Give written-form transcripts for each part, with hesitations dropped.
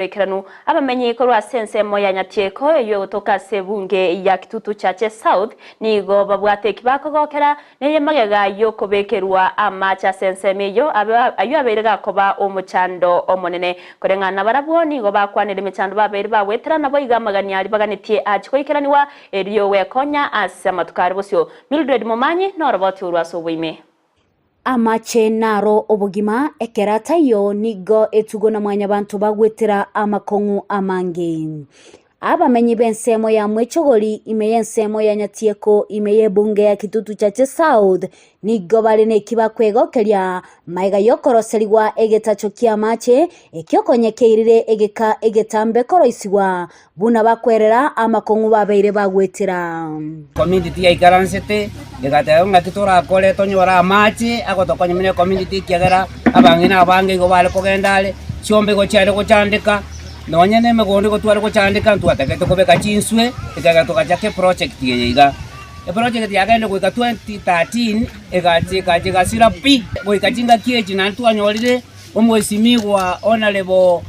Ekeranu abamenyi korwa ase ensemo ya Nyatieko eyio egotoka ase ebunge ya Kitutu Chache South nigo babwate eki bakogokera neye magega yokobekerwa amache ase ensemo eyio ayio abeire gakoba omochando omonene. Koreng'ana nabarabwo nigo bakwanire emechando babeire bagwetera naboigo amagani aria baganetie achie goikeranigwa erio gwekonya ase amatuko are bosio. Mildred Momanyi noroboti orwo ase oboime. Amache naro obogima, ekero ataiyo nigo etugo na mwanyabanto bagwetera amakong'u amange. Abamenyi b'ensemo ya Mwechogori ime y'ensemo ya Nyatieko ime y'ebunge ya Kitutu Chache South nigo bare neki bakwegokeria magega y'okoroserigwa egetacho ki'amache ekio konya keirire egeka egetambe koroisigwa buna bakwerera amakong'u babeire bagwetera. Community yaikaransete egateba ng'aki torakore tonyore amache agotokonya buna ecommunity ekiagera abang'ina abange igo bare kogenda are, chiombe igo chiare gochandeka, nonye na emegondo igo tware gochandeka ntwatagete kobeka chinswe ekiagera togachaka eproject eye iga. Eproject yagenda goika 2013 egacha egacha egasira pi, goika chingaki echi naende twanyorire omwesimigwa honourable.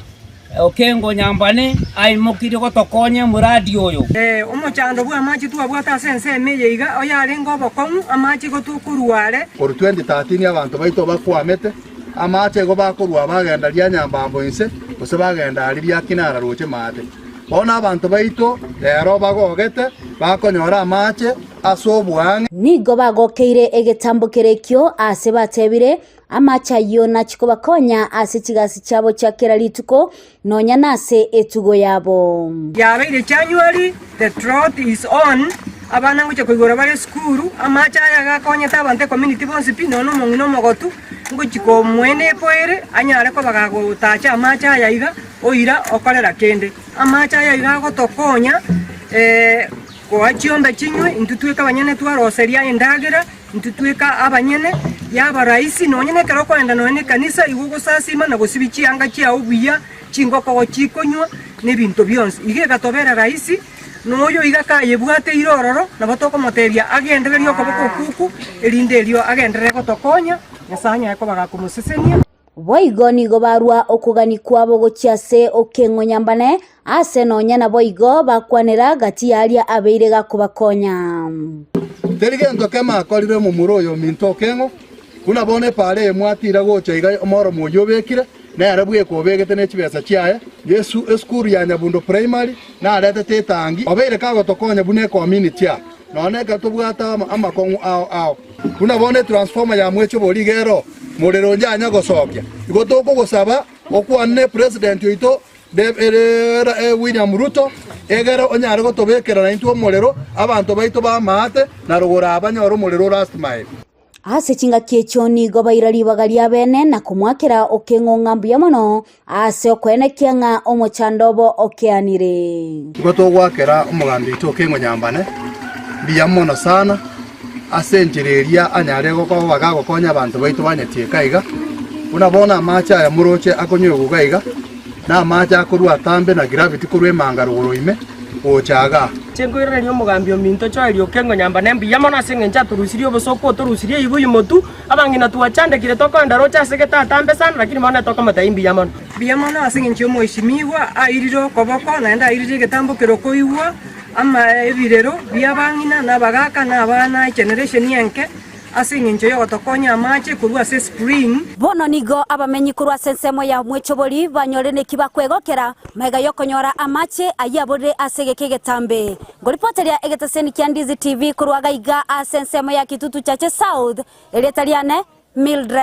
Okengo nyambane aimokirie gotokonya omoradi oyo. Omochando bw'amache twabwate ase ensemo eye iga, oyarenge obokong'u, amache igo tokorua are. Korwa 2013 abanto baito bakwamete amache igo bakorua bagenda ria Nyambambo inse gose bagenda aria ria Kinara roche maate. Bono abanto baito rero bagogete bakonyora amache ase oboang'e. Nigo bagokeire egetambo kerekio aase batebire, Amache ayio nachie kobakonya ase chigasi chiabo chia kera rituko, nonya nase etugo yabo. Yabeire January, the drought is on, abana ngochia koigora bare esukuru, amache aya gakonyete abanto ecommunity bonsi pi nonya omong'ina omogotu, ngochia komoena ekoere anyare koba gagotacha amache aya iga, oira okorera kende. Amache aya iga agotokonya koa chiombe chinywe, intwe tweka abanyene twaroseria endagera. Intwe tweka abanyene y'abaraisi, nonya nekero okoenda nonya nekanisa, igo ogosasima na gosibia chianga chiao buya, chingoko chikonywa, na ebinto bionsi. Iga egatobera raisi, na oyo iga kayebwateire ororo, nabo tokomotebia agendererie okoboko okuku, erinde erio agenderere gotokonya, Nyasae anyare koba gakomosesenia. Boigo nigo barua okogania kwabo gochia ase okeng'onyambane, aase nonya naboigo bakwanera gati y'aria abeire gakobakonya. Teri gento kemo akorire omomura oyo ominto okeng'o, buna bono epaara eye mwatiira gocha iga omoromo oyio obekire, nere bweka obegete ne chibesa chiaye. Yesu esukuru ya Nyabundo Primary naretete etangi, obeire kagotokonya buna ecommunity aa, nonya ekero tobwate amakong'u ao ao. Buna bono etransformer ya Mwechobori iga ero morero onde anya gosokia. Igo tokogosaba okwane ne president oito William Ruto egere onyare gotobekera naintwe omorero abanto baito ba maate na rogoro aa banyore omorero last mile. Ase chingaki echio nigo baira ribaga ri'abeene na komoakera okeng'o ng'a mbuya mono ase okoenekia ng'a omochando obo okeanire. Igo togoakera omogambi oito okeng'o nyambane mbuya mono sana ase enchera eria anyare gokoba gagokonya abanto baito ba Nyatieka iga, buna bono amache aya moroche akonywegwa iga iga, na amache akorwa atambe na gravity korwa emanga rogoro ime gocha igaa. Inche nkoiraneria omogambi ominto Joel Okengo Nyambane mbuya mono ase engencho atorusirie obosooku otorusirie eibuyu motwe, abang'ina twachandekire tokoenda roche ase gete atambe sana lakini bono tokomotebia mbuya mono. Mbuya mono ase engencho y'omoeshimigwa airire okoboko naende airire egetambo kere okoigwa ama ebirero bi'abang'ina na abagaaka na abana egeneration enke ase engencho y'ogotokonya amache korwa ase espring. Bono nigo abamenyi korwa ase ensemo ya Mwechobori banyorire neki bakwegokera magega y'okonyora amache ayio aborire ase egeka egetambe. Nkoripoteria egeteseni kia Ndizi TV korwa gaiga ase ensemo ya Kitutu Chache South, erieta riane Mildred.